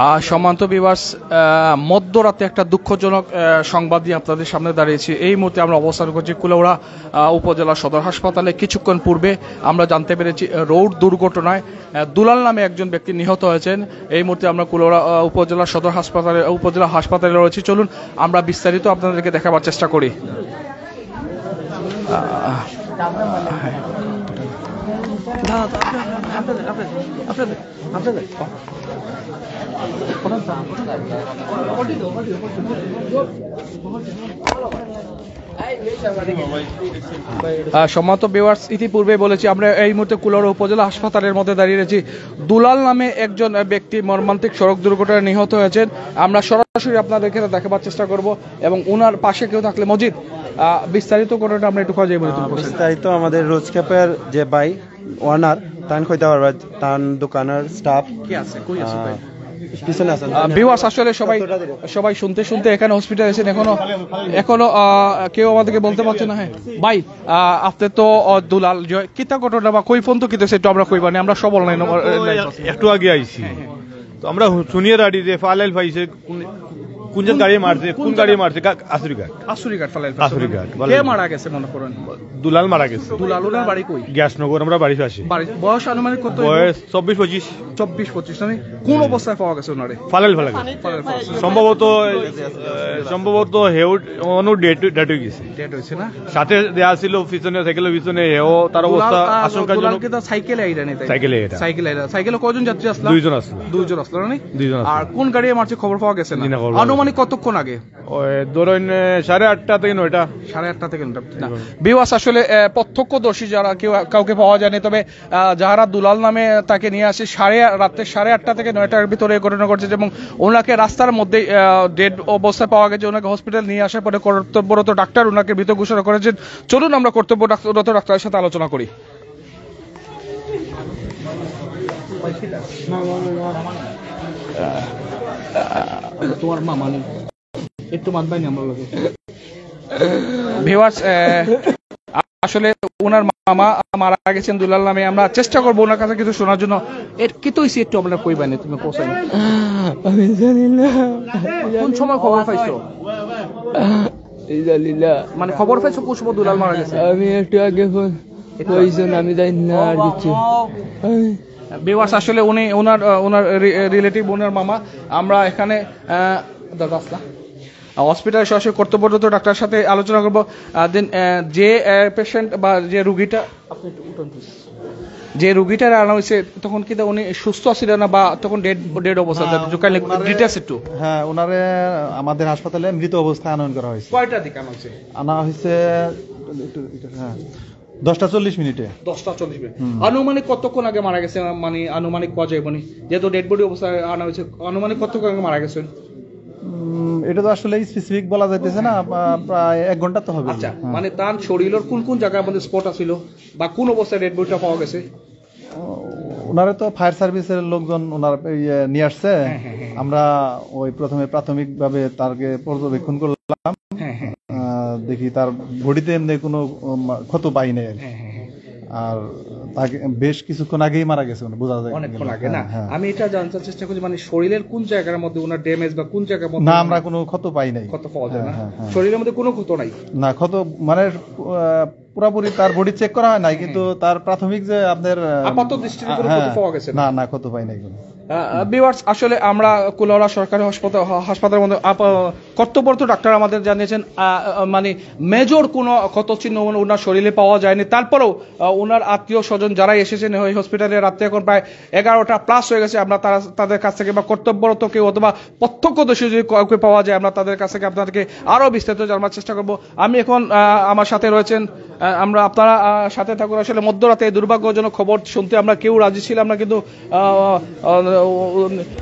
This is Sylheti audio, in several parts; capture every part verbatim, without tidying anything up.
আহ, সম্মানিত ভিউয়ার্স, আহ, মধ্যরাতে একটা দুঃখজনক আহ, সংবাদ নিয়ে আপনাদের সামনে দাঁড়িয়েছি। এই মুহূর্তে আমরা অবস্থান করছি কুলাউড়া আহ, উপজেলা সদর হাসপাতালে। কিছুক্ষণ পূর্বে আমরা জানতে পেরেছি আহ, রোড দুর্ঘটনায় আহ, দুলাল নামে একজন ব্যক্তি নিহত হয়েছেন। এই মুহূর্তে আমরা কুলাউড়া আহ, উপজেলা সদর হাসপাতালে, উপজেলা হাসপাতালে রয়েছে। চলুন আমরা বিস্তারিত আপনাদেরকে দেখাবার চেষ্টা করি। আহ, আহ, সম্মানিত ভিউয়ার্স, ইতিপূর্বে বলেছি আমরা এই মুহূর্তে কুলাউড়া উপজেলা হাসপাতালের মধ্যে দাঁড়িয়ে রয়েছি। দুলাল নামে একজন আহ, ব্যক্তি মর্মান্তিক সড়ক দুর্ঘটনায় নিহত হয়েছেন। আমরা সরাসরি আপনাদেরকে দেখাবার চেষ্টা করব এবং ওনার পাশে কেউ থাকলে, মজিদ, আহ, বিস্তারিত ঘটনাটা আমরা একটু খোঁজাই বলি। আহ, বিস্তারিত আমাদের রোজ ক্যাপের যে ভাই ওনার, তান কইতে পারবা, তান দোকানের স্টাফ। কে আছে? কই আছে ভাই? পিছনে আছেন। আহ, ভিউয়ার্স, আসলে সবাই, সবাই শুনতে শুনতে এখানে হসপিটাল এসেছেন, এখনো, এখনো আহ, কেউ আমাদেরকে বলতে পারছে না। হ্যাঁ ভাই, আহ, আপনি তো আহ, দুলাল যে কিতা ঘটনা বা কই ফোন তো কিতা সেটা আমরা কইবা না, আমরা সবল নাই। একটু আগে আইছি। তো আমরা হু-, শুনিয়ে রাডি যে ফালাইল পাইছে কোন, কোন যে গাড়ি মারছে, কোন গাড়ি মারছে, গা-, আসুরিঘাট। আসুরিঘাট ফালাইল পাইছে। আসুরিঘাট, কে ফালাইল। মারা গেছে মনে করেন? দুলাল মারা গেছে। দুলাল, ওনার বাড়ি কই? গ্যাসনগর, আমরা বাড়ির পাশে। বাড়ি, বয়স আনুমানিক কত হইব? বয়স চব্বিশ পঁচিশ। চব্বিশ পঁচিশ, মানে কোন অবস্থায় পাওয়া গেছে ওনারে? ফালাইল ফালা গেছে। ফালাইল ফালা গেছে। সম্ভবত, আহ, সম্ভবত হেউড, অনু ডেট, ডেট হয়ে গেছে। ডেট হয়েছে না? সাথে দেয়া ছিল পিছনে, সাইকেলের পিছনে, হেও তার দুলাল, অবস্থা আহ, আশঙ্কাজনক। দুলাল কি তার সাইকেলে আইরা নি তাই? সাইকেলে আইরা। সাইকেলে আইরা। সাইকেলে কয়জন যাত্রী আসলা? দুইজন আসলা। দুইজন আসলা না নি? দুইজন আসলা। আর কোন গাড়িয়ে মারছে খবর পাওয়া গেছে না? জি না, খবর পাওয়া আনুমানিক কতক্ষণ আগে? ওই ধরেন, এ, সাড়ে আটটা থেকে নয়টা। সাড়ে আটটা থেকে নয়টা। না। ভিউয়ার্স, আসলে, এ, প্রত্যক্ষদর্শী যারা কেউ, কাউকে পাওয়া যায়নি, তবে, আহ, যাহারা দুলাল নামে তাকে নিয়ে আসে, সাড়ে, রাতে সাড়ে আটটা থেকে নয়টার ভিতরে এই ঘটনা ঘটেছে এবং ওনাকে রাস্তার মধ্যেই, আহ, ডেড অবস্থায় পাওয়া গেছে। ওনাকে হসপিটাল নিয়ে আসার পরে কর্তব্যরত ডাক্তার ওনাকে মৃত ঘোষণা করেছেন। চলুন আমরা কর্তব্যরত ডাক্তারের সাথে আলোচনা করি। তোমার মামা নেই? একটু মাত বাইনি আমার লগে। ভিউয়ার্স, আহ, আসলে ওনার মামা মারা গেছেন দুলাল নামে। আমরা চেষ্টা করবো ওনার কাছে কিছু শোনার জন্য। এর কি তো হইছে একটু আপনারা কইবেন, তুমি কোথায়? আমি জানি না। কোন সময় খবর পাইছো? এই জানি না। মানে খবর পাইছো কোন সময় দুলাল মারা গেছে? আমি একটু আগে ফোন কইছেন, আমি জানি না আর কিছু। আমি ভিউয়ার্স, আসলে উনি ওনার, আহ, ওনার রি-, রিলেটিভ, ওনার মামা। আমরা এখানে, আহ, দাদা আসলা। আহ, হসপিটালে সরাসরি কর্তব্যরত ডাক্তারের সাথে আলোচনা করবো। আহ, then, আহ, যে, আহ, পেশেন্ট বা যে রুগীটা, আপনি একটু উঠুন please। যে রুগীটার আনা হয়েছে, তখন কি তা উনি সুস্থ আছিলেন না বা তখন ডেড, ডেড অবস্থা? না, যদি কাইন্ডলি ওনারে, ডিটেইলস একটু। হ্যাঁ, ওনারে আমাদের হাসপাতালে মৃত অবস্থায় আনয়ন করা হয়েছে। কয়টার দিকে আনা হয়েছে? আনা হয়েছে একটু, একটু, হ্যাঁ, দশটা চল্লিশ মিনিটে। দশটা চল্লিশ মিনিট। হুম। আনুমানিক কতক্ষণ আগে মারা গেছে? মানে আনুমানিক কয় যাইব নি? যেহেতু ডেড বডি অবস্থায় আনা হয়েছে, আনুমানিক কতক্ষণ আগে মারা গেছেন? উম, এটা তো আসলে স্পেসিফিক বলা যাইতেছে না, আহ, প্রায় এক ঘন্টা তো হবে। আচ্ছা, হ্যাঁ। মানে তার শরীরের কোন কোন জায়গার মধ্যে স্পট আছিল বা কোন অবস্থায় ডেড বডিটা পাওয়া গেছে? ও, ওনারে তো ফায়ার সার্ভিসের লোকজন ওনার, ইয়ে, নিয়ে আসছে। হ্যাঁ, হ্যাঁ, হ্যাঁ। আমরা ওই প্রথমে প্রাথমিকভাবে তাকে পর্যবেক্ষণ করলাম। হ্যাঁ, হ্যাঁ। আহ, দেখি তার বডিতে এমনি কোনো, উম, ক্ষত পাই নাই আর কি। হ্যাঁ, হ্যাঁ, হ্যাঁ। আর তাকে বেশ কিছুক্ষণ আগেই মারা গেছে, মানে, বোঝা যায়। অনেকক্ষণ আগে না? হ্যাঁ, হ্যাঁ। আমি এটা জানতে চেষ্টা করছি, মানে, শরীরের কোন জায়গার মধ্যে ওনার ড্যামেজ বা কোন জায়গার মধ্যে না, ওনার আমরা কোনো ক্ষত পাই নাই। ক্ষত পাওয়া যায় হ্যাঁ, না? হ্যাঁ, হ্যাঁ। শরীরের মধ্যে কোনো ক্ষত নাই? না, ক্ষত, মানে, আহ, পুরাপুরি তার বডি চেক করা হয় নাই, হ্যাঁ। কিন্তু তার প্রাথমিক যে আপনার, আহ, আপাত দৃষ্টিতে কোনো হ্যাঁ, ক্ষত পাওয়া গেছে না? না, না, ক্ষত পাই নাই কোনো। আহ, ভিউয়ার্স, আসলে আমরা কুলাউড়া সরকারি হাসপাতাল, হ-, হাসপাতালের মধ্যে আপ-, কর্তব্যরত ডাক্তার আমাদের জানিয়েছেন, আহ, আহ, মানে, মেজর কোনো ক্ষত চিহ্ন ওন-, ওনার শরীরে পাওয়া যায়নি। তারপরেও, আহ, ওনার আত্মীয় স্বজন যারাই এসেছেন ওই হসপিটালে, রাত্রে এখন প্রায় এগারোটা প্লাস হয়ে গেছে, আমরা তারা, তাদের কাছ থেকে বা কর্তব্যরত কেউ অথবা প্রত্যক্ষদর্শী যদি কাউকে পাওয়া যায়, আমরা তাদের কাছ থেকে আপনাদেরকে আরও বিস্তারিত জানার চেষ্টা করব। আমি এখন, আহ, আমার সাথে রয়েছেন, আহ, আমরা, আপনারা, আহ, সাথে থাকুন। আসলে মধ্যরাতে এই দুর্ভাগ্যজনক খবর শুনতে আমরা কেউ রাজি ছিলাম না, কিন্তু, আহ, আহ,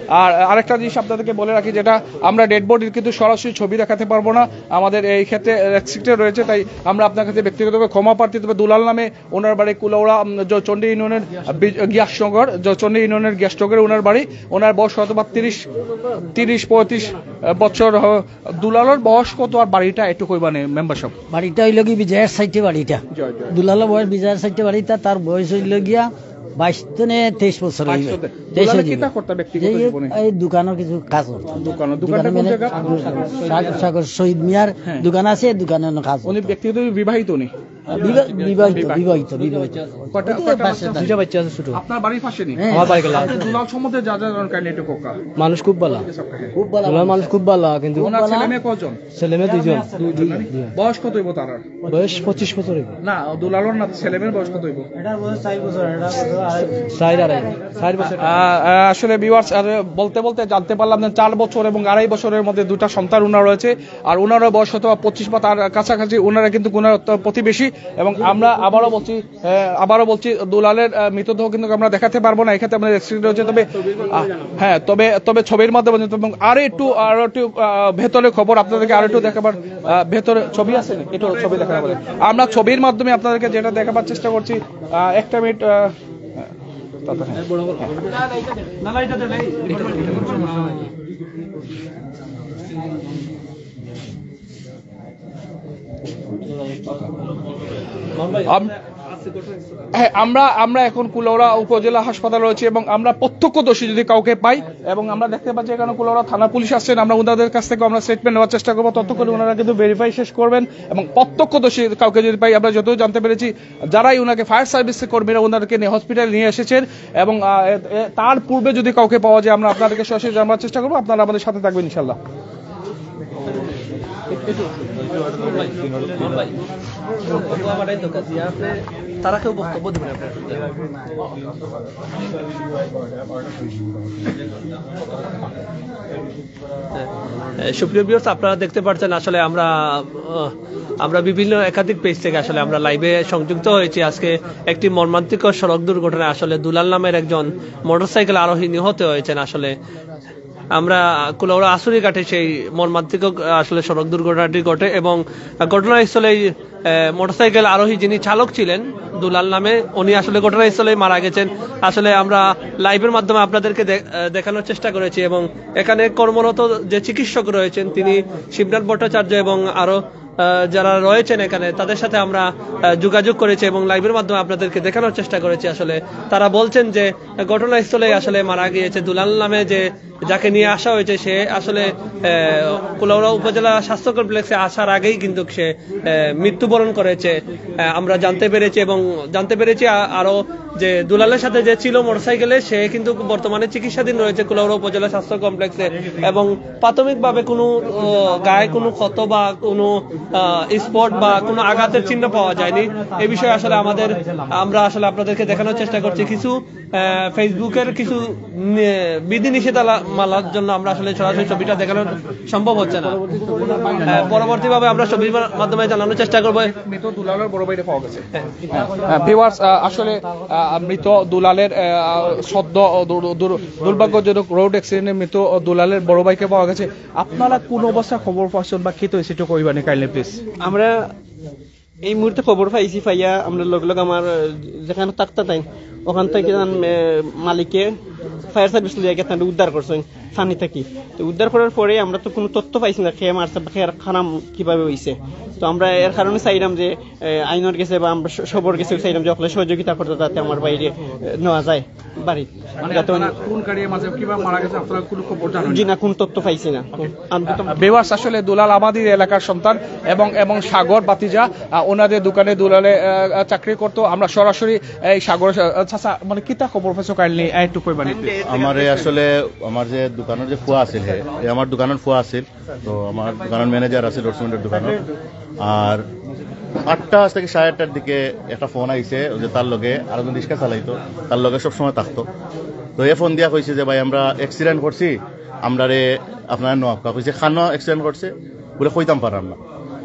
আর আরেকটা জিনিস আপনাদেরকে বলে রাখি, যেটা আমরা ডেড বডির কিন্তু সরাসরি ছবি দেখাতে পারবো না, আমাদের এই ক্ষেত্রে রেস্ট্রিক্টেড রয়েছে, তাই আমরা আপনার কাছে ব্যক্তিগতভাবে ক্ষমা প্রার্থী। তবে দুলাল নামে ওনার বাড়ি কুলাউড়া, উম, জ-, চণ্ডী ইউনিয়নের, আহ, বি-, গিয়াসনগর, জ-, চণ্ডী ইউনিয়নের গিয়াসনগরে ওনার বাড়ি। ওনার বয়স হয়তো বা তিরিশ, তিরিশ পঁয়ত্রিশ, আহ, বছর হ-, দুলালর বয়স কত আর বাড়িটা একটু কইবা নে, মেম্বার সাহেব? বাড়িটা হইল কি বিজয়ের সাইডে বাড়িটা। জয়, জয়। দুলালর বয়স বিজয়ের সাইডে বাড়িটা, তার বয়স হইল গিয়া বাইশ তো নে, তেইশ বছর হইবে। বাইশ বছর। তেইশ দুলালে হইবে। কিতা করতা ব্যক্তিগত এই, জীবনে? এই দোকানর কিছু কাজ করতাম। দোকানর, দোকানটা দোকানর কোন মানে জায়গা? সাগর, সাগর শহীদ মিয়ার হ্যাঁ। দোকান আছে, দোকানে অন্য কাজ উনি করতাম। ব্যক্তিগত বিবাহিত উনি? বিবা-, বিবাহিত, বিবাহিত। বিবাহিত, বিবাহিত। কয়টা, ওই তো কয়টা বাচ্চা বাচ্চা আছে? দুইটা বাচ্চা আছে ছোট। আপনার বাড়ির পাশে নি? হ্যাঁ। আমার বাড়ি গেলা। আচ্ছা, দুলাল সম্বন্ধে যা যা জানেন কাইন্ডলি একটু কোকা। মানুষ খুব ভালা। খুব ভালা দুলাল মানুষ। মানুষ খুব ভালা, কিন্তু ওনার ছেলে মেয়ে কয়জন? ছেলে মেয়ে দুইজন। দুইজন, জানি। দুইজন। বয়স কত হইব তার? বয়স পঁচিশ বছর হইব। না, দুলালর না, ছেলে মেয়ের বয়স কত হইব? এটার বয়স চার বছর, এটার বয়স আড়াই বছর। চার আড়াই, চার বছর। আহ, আহ, আসলে ভিউয়ার্স, আর বলতে বলতে জানতে পারলাম যে চার বছর এবং আড়াই বছরের মধ্যে দুটা সন্তান ওনার রয়েছে। আর ওনারও বয়স হয়তো বা পঁচিশ বা তার কাছাকাছি। ওনারা কিন্তু ওনার প্রতিবেশী। এবং আমরা আবারও বলছি, আহ, আবারও বলছি, দুলালের, আহ, মৃতদেহ কিন্তু আমরা দেখাতে পারবো না, এখানে আমাদের রেস্ট্রিক্ট রয়েছে। তবে, আহ, হ্যাঁ, তবে, তবে ছবির মাধ্যমে কিন্তু, এবং আরো একটু, আরো একটু, আহ, ভেতরে খবর আপনাদেরকে আরো একটু দেখাবার, আহ, ভেতরে ছবি আছে না? একটু ছবি দেখাতে পারে। আমরা ছবির মাধ্যমে আপনাদেরকে যেটা দেখাবার চেষ্টা করছি, আহ, একটা মিনিট, আহ, তাতে, হ্যাঁ। আম-, হ্যাঁ, আমরা, আমরা এখন কুলাউড়া উপজেলা হাসপাতালে রয়েছি এবং আমরা প্রত্যক্ষদর্শী যদি কাউকে পাই, এবং আমরা দেখতে পাচ্ছি এখানে কুলাউড়া থানা পুলিশ আসছেন, আমরা ওনাদের কাছ থেকে আমরা স্টেটমেন্ট নেওয়ার চেষ্টা করবো। ততক্ষণে ওনারা কিন্তু ভেরিফাই শেষ করবেন এবং প্রত্যক্ষদর্শী কাউকে যদি পাই, আমরা যতদূর জানতে পেরেছি, যারাই ওনাকে ফায়ার সার্ভিস কর্মীরা ওনাদেরকে নিয়ে হসপিটালে নিয়ে এসেছেন এবং, আহ, এ, এ, তার পূর্বে যদি কাউকে পাওয়া যায়, আমরা আপনাদেরকে সরাসরি জানাবার চেষ্টা করবো। আপনারা আমাদের সাথে থাকবেন ইনশাল্লাহ। তারা কেউ বক্তব্য দেবেন আপনার? হ্যাঁ, সুপ্রিয় ভিউয়ার্স, আপনারা দেখতে পাচ্ছেন আসলে আমরা, আহ, আমরা বিভিন্ন একাধিক পেজ থেকে আসলে আমরা লাইভে সংযুক্ত হয়েছি। আজকে একটি মর্মান্তিক সড়ক দুর্ঘটনায় আসলে দুলাল নামের একজন মোটরসাইকেল আরোহী নিহত হয়েছেন। আসলে আমরা কুলাউড়া আসুরি ঘাটে সেই মর্মান্তিক, আহ, আসলে সড়ক দুর্ঘটনাটি ঘটে এবং ঘটনাস্থলেই, আহ, মোটরসাইকেল আরোহী যিনি চালক ছিলেন দুলাল নামে, উনি আসলে ঘটনাস্থলেই মারা গেছেন। আসলে আমরা লাইভের মাধ্যমে আপনাদেরকে দে-, আহ, দেখানোর চেষ্টা করেছি এবং এখানে কর্মরত যে চিকিৎসক রয়েছেন তিনি শিবনাথ ভট্টাচার্য এবং আরো, আহ, যারা রয়েছেন এখানে তাদের সাথে আমরা, আহ, যোগাযোগ করেছি এবং লাইভের মাধ্যমে আপনাদেরকে দেখানোর চেষ্টা করেছি। আসলে তারা বলছেন যে ঘটনাস্থলে আসলে মারা গিয়েছে দুলাল নামে যে যাকে নিয়ে আসা হয়েছে সে আসলে, আহ, কুলাউড়া উপজেলা স্বাস্থ্য কমপ্লেক্সে আসার আগেই কিন্তু সে, আহ, মৃত্যুবরণ করেছে। আহ, আমরা জানতে পেরেছি এবং জানতে পেরেছি আ-, আরো যে দুলালের সাথে যে ছিল মোটরসাইকেলে সে কিন্তু বর্তমানে চিকিৎসাধীন রয়েছে কুলাউড়া উপজেলা স্বাস্থ্য কমপ্লেক্সে এবং প্রাথমিকভাবে কোনো, আহ, গায়ে কোনো ক্ষত বা কোনো, আহ, স্পট বা কোনো আঘাতের চিহ্ন পাওয়া যায়নি। এ বিষয়ে আসলে আমাদের, আমরা আসলে আপনাদেরকে দেখানোর চেষ্টা করছি কিছু, আহ, ফেসবুকের কিছু নি-, বিধি নিষেধ আলা-, মালার জন্য আমরা আসলে সরাসরি ছবিটা দেখানো সম্ভব হচ্ছে না। আহ, পরবর্তীভাবে আমরা ছবির মা-, মাধ্যমে জানানোর চেষ্টা করবো। মৃত দুলালের বড় ভাইরে পাওয়া গেছে। হ্যাঁ। আহ, ভিউয়ার্স, আহ, আসলে, আহ, মৃত দুলালের, আহ, সদ্য দুর-, দুর-, দুর্ভাগ্যজনক রোড অ্যাক্সিডেন্টে মৃত দুলালের বড় ভাইকে পাওয়া গেছে। আপনারা কোন অবস্থা খবর পাচ্ছেন বা কিতা হয়েছে একটু কইবানি কাইন্ডলি প্লিজ? আমরা এই মুহূর্তে খবর পাইছি, পাইয়া আমরা লগে লগে আমার, আহ, যেখানে থাকতা তাই ওখান থেকে তান, আহ, মালিকে ফায়ার সার্ভিস লিয়ে গিয়ে তানরে উদ্ধার করছেন পানি থাকি। তো উদ্ধার করার পরে আমরা তো কোনো তথ্য পাইছি না, কে মারছে বা কে খারাপ কিভাবে হইছে। তো আমরা এর কারণে চাইলাম যে, আহ, আইনর গেছে বা আমরা স-, সবর গেছে চাইলাম যে ওখানে সহযোগিতা করতে, যাতে আমার ভাইরে, আহ, নেওয়া যায় বাড়ি। মানে যাতে আপনারা উনি কোন গাড়ির মাঝে কিভাবে মারা গেছে আপনারা কোনো খবর জানেন জি না? না, কোনো তথ্য পাইছি না। আমি তো ভিউয়ার্স, আসলে দুলাল আমাদের এলাকার সন্তান এবং, এবং সাগর ভাতিজা, আহ, ওনাদের দোকানে দুলালে, আহ, আহ, চাকরি করতো। আমরা সরাসরি এই সাগর, আহ, চাচা, মানে কিতা খবর পাইছো কাইন্ডলি একটু কইবানি প্লিজ? আমারে আসলে আমার যে দোকানের যে ফুয়া আছিল, হে, এ আমার দোকানের ফুয়া আছিল, তো আমার দোকানের ম্যানেজার আছিল রসুনের দোকানে। আর আটটা থেকে সাড়ে আটটার দিকে একটা ফোন আইছে, ওই যে তার লগে আরেকজন রিক্সা চালাইতো, তার লগে সবসময় থাকতো। তো এ ফোন দিয়া কইছে যে, "ভাই, আমরা অ্যাক্সিডেন্ট করছি, আমরারে আপনারা নোয়াবকা।" কইছে, "খানো অ্যাক্সিডেন্ট করছে?" বলে, "কইতাম পারাম না।"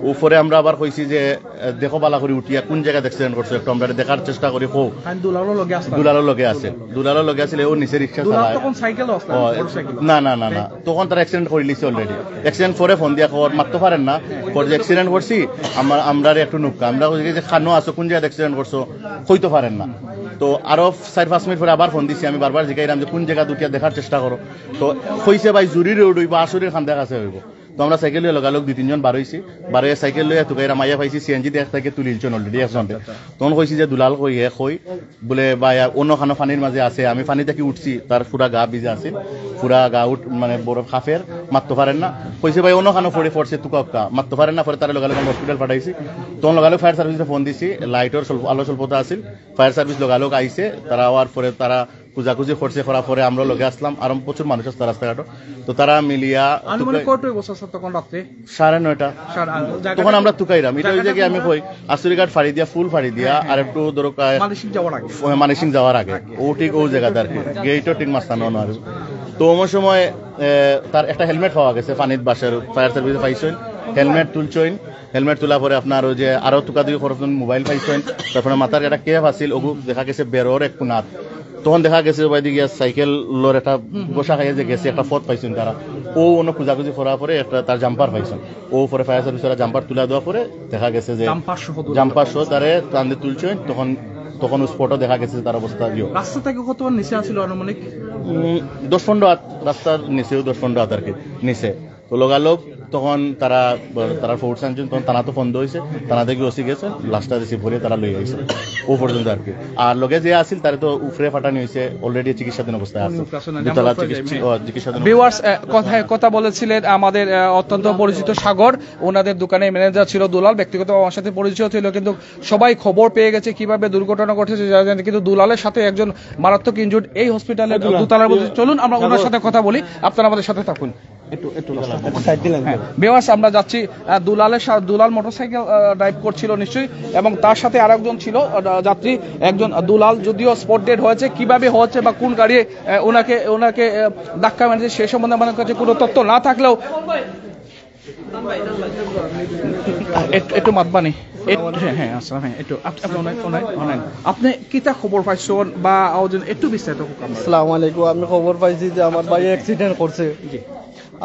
উপরে আমরা আবার কইছি যে, "এ, দেখো বালা করি উঠিয়া কোন জায়গায় অ্যাক্সিডেন্ট করছো, একটু আমরা দেখার চেষ্টা করি, কও।" খান দুলালও লগে আসলা? দুলালও লগে আছে, দুলালও লগে আছিল, ও নিচে রিক্সা দুলাল চালায়। তখন সাইকেলও আসলা, ও, মোটরসাইকেল? না, না, না, না, তখন তারা অ্যাক্সিডেন্ট করে লিছে অলরেডি। অ্যাক্সিডেন্ট পরে ফোন দিয়া খবর মারতে পারেন না, পরে যে অ্যাক্সিডেন্ট করছি, আমার, আমরারে একটু নুকা, আমরা কইছি যে, "খানো আছো, কোন জায়গায় অ্যাক্সিডেন্ট করছো?" কইতে পারেন না। তো আরো চার পাঁচ মিনিট পরে আবার ফোন দিছি, আমি বারবার জিগাইলাম যে, "কোন জায়গা দুটিয়া দেখার চেষ্টা করো।" তো কইছে, "ভাই, জুরি রোড হইব, আসুরির খান্দার কাছে হইব।" তো আমরা সাইকেল লইয়া লগালগ দুই তিনজন বার অইছি। বার অইয়া সাইকেল লইয়া তুকাইরাম, আইয়া পাইছি সিএনজি দিয়া তাকে তুলিলছইন already একজনরে। তখন কইছি যে দুলাল কই, হে কই? বুলে, "ভাই, অন্য খানো পানির মাঝে আছে, আমি পানি থাকি উঠছি।" তার পুরা গা ভিজা আছে, পুরা গা উঠ, মানে, বরফ কাঁপের, মাততো পারের না। কইছে, "ভাই, অন্য খানো পড়ে পড়ছে, তুকা উক্কা, মাততো পারের না।" পরে তারে লগালগ আমরা হসপিটাল পাঠাইছি। তখন লগালগ ফায়ার সার্ভিসরে ফোন দিছি, লাইটর স্বল্প, আলো স্বল্পতা আছিল। ফায়ার সার্ভিস লগালগ আইছে, তারা আওয়ার পরে তারা খুঁজাখুঁজি করছে, করার পরে আমরা লগে আসলাম, আর প্রচুর মানুষ আসছে রাস্তাঘাটও। তো তারা মিলিয়া আনুমানিক কত অইবো, স্যার, তখন রাত্রে? সাড়ে নয়টা। সাড়ে, আ, জায়গাটা তখন আমরা তুকাইরাম। এটা ওই জায়গাটা জায়গায় আমি কোনটা? কই, আশুরিঘাট ফাড়ি দিয়া, ফুল ফাড়ি দিয়া, হ্যাঁ, আর হ্যাঁ। একটু ধরো কা-, মানিসিং যাওয়ার আগে। ফ-, মানিসিং যাওয়ার আগে। আগে। ও ঠিক ও জায়গাতে আর কি। গেটও ঠিক মাঝখানো না আর। তো অমন সময়, এ, তার একটা হেলমেট পাওয়া গেছে, পানিত বাসের ফায়ার সার্ভিসে পাইছইন। হেলমেট তুলছইন। হেলমেট তুলার পরে আপনার ওই যে আরো তুকাতুকি করছইন, মোবাইল পাইছইন, তারপরে মাথার একটা ক্যাপ আছিল, ওগু দেখা গেছে বেরোর এক কুনাত। তখন দেখা গেছে ওবায়দি গিয়া সাইকেলর একটা ঘষা খাইয়া যে গেছে, একটা পথ পাইছইন তারা। ও অন্য খুঁজাখুঁজি করার পরে একটা তার জাম্পার পাইছইন। ও পরে ফায়ার সার্ভিস ওরা জাম্পার তুলা দেওয়ার পরে দেখা গেছে যে জাম্পার সহ তুলা জাম্পার সহ তারে টানতে তুলছইন। তখন, তখন স্পটও দেখা গেছে যে তার অবস্থা ইয়ে। রাস্তা থেকে কত নিচে আছিল আনুমানিক? উম, দশ পনেরো হাত রাস্তার নিচেও, দশ পনেরো হাত আর কি নিচে। তো লগালগ তখন তারা, তারা ফোর্স আনছইন, তখন তারা তো বন্ধ হয়েছে, তারা দেখি ওসি গেছে, লাশটা রিসিভ করে তারা লই আইছে ও পর্যন্ত আর কি। আর লগে যে আছিল তারে তো উপরে পাঠানি হয়েছে, অলরেডি চিকিৎসাধীন অবস্থায় আছে। উনি উপরে আছেন, দুতলা জামালপুরে চিকিৎসা-, যাইবেন। ও, চিকিৎসাধীন বিওয়ার্স, আহ, কথায় কথা বলেছিলেন আমাদের, আহ, অত্যন্ত পরিচিত সাগর, ওনাদের দোকানে ম্যানেজার ছিল দুলাল, ব্যক্তিগত আমার সাথে পরিচয় ছিল, কিন্তু সবাই খবর পেয়ে গেছে কিভাবে দুর্ঘটনা ঘটেছে জানেন, কিন্তু দুলালের সাথে একজন মারাত্মক ইনজুর্ড এই হসপিটালে দুতলার মধ্যে। চলুন আমরা ওনার সাথে কথা বলি, আপনারা আমাদের সাথে থাকুন। একটু, একটু সাইড দিলেন। হ্যাঁ, ভিউয়ার্স, আমরা যাচ্ছি, আহ, দুলালের সা-, দুলাল মোটরসাইকেল, আহ, ড্রাইভ করছিল নিশ্চয়ই, এবং তার সাথে আরেকজন ছিল, আহ, যাত্রী, একজন দুলাল যদিও স্পট ডেড হয়েছে, কিভাবে হয়েছে বা কোন গাড়ি, আহ, ওনাকে, ওনাকে, আহ, ধাক্কা মেরেছে সে সম্বন্ধে আমাদের কাছে কোনো তথ্য না থাকলেও একটু, একটু মাতবানি। একটু, হ্যাঁ, হ্যাঁ, আসসালাম, হ্যাঁ, একটু, আপ-, আপনি ওনার, ওনার, ওনার। আপনি কিতা খবর পাইছেন বা ওজন একটু বিস্তারিত হোক আমরা। আসসালামু আলাইকুম, আমি খবর পাইছি যে আমার ভাই অ্যাক্সিডেন্ট করছে। জি।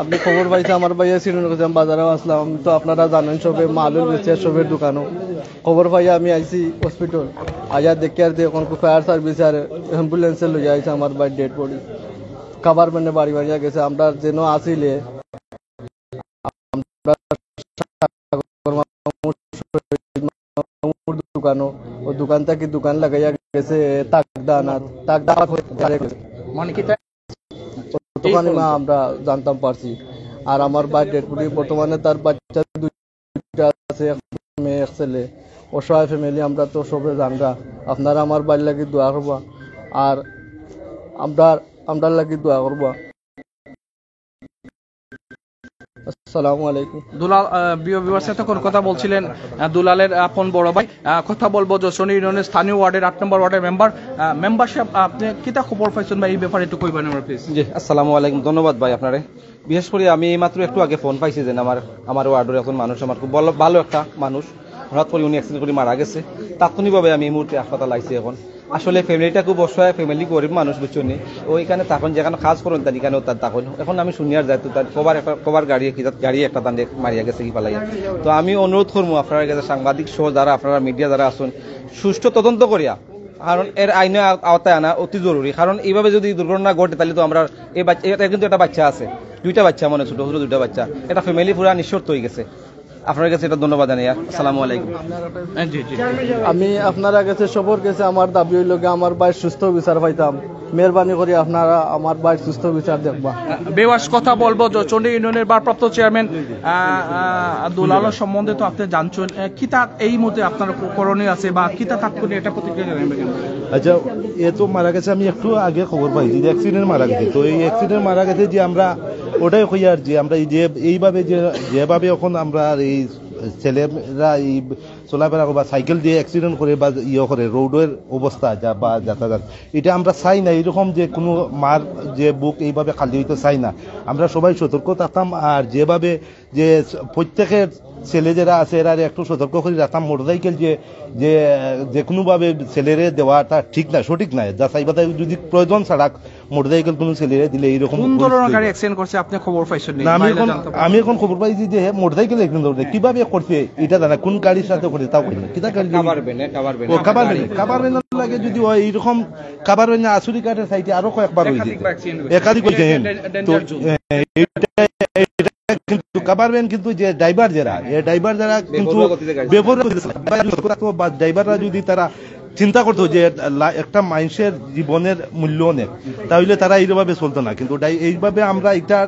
আপনি খবর পাইছে আমার ভাই অ্যাক্সিডেন্ট করছে, আমি বাজারেও আসলাম। তো আপনারা জানেন সবে মালুল বেচে সবের দোকানও। খবর পাই আমি আইছি হসপিটাল। আইয়া দেখি আর যে এখন ফায়ার সার্ভিস আর অ্যাম্বুলেন্সে লইয়া আইছে আমার ভাই ডেড বডি। কাবার মানে বাড়ি মারিয়া গেছে, আমরা যেন আসিলে আমরা সাগর মামুর দোকানও, ও দোকান থাকি দোকান লাগাইয়া গেছে তাকদা আনাত, তাকদা আনাত হয়ে তারে গেছে। মানে কি তা-, তখন এই মা পর্যন্ত? আমরা জানতাম পারছি। আর আমার ভাই ডেড বডি বর্তমানে তার বাচ্চা দুইটা আছে, এক মেয়ে, এক ছেলে। অসহায় ফ্যামিলি, আমরা তো সবে জানগা। আপনারা আমার ভাইর লাগি দোয়া করবা, আর আমরা, আমরার লাগি দোয়া করবা। আসসালামু আলাইকুম। দুলাল, আহ, প্রিয় ভিউয়ার্স, এতক্ষণ কথা বলছিলেন, আহ, দুলালের আপন বড় ভাই। আহ, কথা বলবো যশোরী ইউনিয়নের স্থানীয় ওয়ার্ডের আট নম্বর ওয়ার্ডের মেম্বার। আহ, মেম্বার সাহেব, আপনি কিতা খবর পাইছেন বা এই ব্যাপারে একটু কইবেন আমরা প্লিজ? জি, আসসালামু আলাইকুম, ধন্যবাদ ভাই আপনারে। বিশেষ করে আমি এইমাত্র একটু আগে ফোন পাইছি যে আমার, আমার ওয়ার্ডের একজন মানুষ, আমার খুব ভালো, ভালো একটা মানুষ, হঠাৎ করে উনি অ্যাক্সিডেন্ট করে মারা গেছে। তাৎক্ষণিকভাবে আমি এই মুহূর্তে হাসপাতাল আইছি এখন। আসলে ফ্যামিলিটা খুব অসহায় ফ্যামিলি, গরিব মানুষ, বুঝছো নি? ও এখানে থাকইন, যেখানে কাজ করইন, তার এখানেও তার থাকইন। এখন আমি শুনিয়ার যাইতো তার কভার একটা, কভার গাড়ি, কি জাত গাড়ি একটা তানরে মারিয়া গেছে কি ফালাইয়া। তো আমি অনুরোধ করমু আপনারার কাছে, সাংবাদিক সহ যারা আপনারা মিডিয়া যারা আছইন, সুষ্ঠু তদন্ত করিয়া, কারণ এর আইনের আও-, আওতায় আনা অতি জরুরি। কারণ এইভাবে যদি দুর্ঘটনা ঘটে, তাহলে তো আমরা এই বাচ-, এটা কিন্তু একটা বাচ্চা আছে, দুইটা বাচ্চা, মানে ছোট ছোট দুইটা বাচ্চা, একটা ফ্যামিলি পুরা নিঃশর্ত হয়ে গেছে। আপনার কাছে এটা ধন্যবাদ জানাই। আসসালামু আলাইকুম। হ্যাঁ, জি, জি। আমি আপনারা গেছে, সবর গেছে আমার দাবি হইল গিয়া আমার ভাইর সুস্থ বিচার পাইতাম। মেহেরবানি করি আপনারা আমার ভাইর সুস্থ বিচার দেখবা। বেওয়াস কথা বলবো যশোরী ইউনিয়নের ভারপ্রাপ্ত চেয়ারম্যান, আহ, আহ, দুলালর সম্বন্ধে তো আপনি জানছেন। আহ, কিতা এই মুহূর্তে আপনার করণীয় আছে বা কিতা তাৎক্ষণিক একটা প্রতিক্রিয়া জানাবেন? আচ্ছা, এ তো মারা গেছে, আমি একটু আগে খবর পাইছি যে অ্যাক্সিডেন্ট মারা গেছে। তো এই অ্যাক্সিডেন্ট মারা গেছে যে আমরা ওটাই কই আর যে আমরা এই যে এইভাবে যে, যেভাবে এখন আমরা এই ছেলেরা এই চলাফেরা বা সাইকেল দিয়ে অ্যাক্সিডেন্ট করে বা ইয়ে করে, রোডের অবস্থা যা বা যাতায়াত, এটা আমরা চাই না। এরকম যে কোনো মার যে বুক এইভাবে খালি হইতে চাই না। আমরা সবাই সতর্ক থাকতাম। আর যেভাবে যে প্রত্যেকের ছেলে যারা আছে, এরা একটু সতর্ক করে রাখতাম। মোটরসাইকেল যে, যে, যে কোনোভাবে ছেলেরে দেওয়াটা ঠিক না, সঠিক না। যাচাই বাছাই যদি প্রয়োজন ছাড়া মোটরসাইকেল কোনো ছেলেরে দিলে এইরকম কোন ধরনের পরিস্থিতি। গাড়ি অ্যাক্সিডেন্ট করছে আপনি খবর পাইছেন নি? না, আমি এখন, আমি এখন খবর পাইছি যে মোটরসাইকেল অ্যাক্সিডেন্ট করছে, কিভাবে করছে এটা জানা, কোন গাড়ির সাথে করছে তাও কইনি। কিতা গাড়ি? কাভার ভ্যানে, কাভার ভ্যানে। ও, কাভার ভ্যানে, কাভার ভ্যানের লাগে যদি হয় এইরকম কাভার ভ্যানে আশুরিঘাটের সাইডে আরো কয়েকবার হয়েছে। একাধিক অ্যাক্সিডেন্ট হয়েছে। একাধিক হয়েছে, হ্যাঁ। ডেঞ্জার তো, জোন। হ্যাঁ, এটা, এটা কিন্তু গভর্নমেন্ট কিন্তু যে ড্রাইভার যারা, এই ড্রাইভার যারা কিন্তু বেপরোয়া গতিতে গাড়ি চালায়। বেপরোয়া গতিতে চালায়। ড্রাইভাররা যদি তারা চিন্তা করতো যে লা-, একটা মানুষের জীবনের মূল্য অনেক, তাহলে তারা এইভাবে চলতো না। কিন্তু ডাই-, এইভাবে আমরা এটা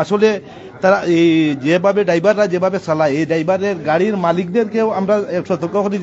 আসলে তারা এই যেভাবে ড্রাইভাররা যেভাবে চালায়, এই ড্রাইভারের গাড়ির মালিকদেরকেও আমরা এক সতর্ক করে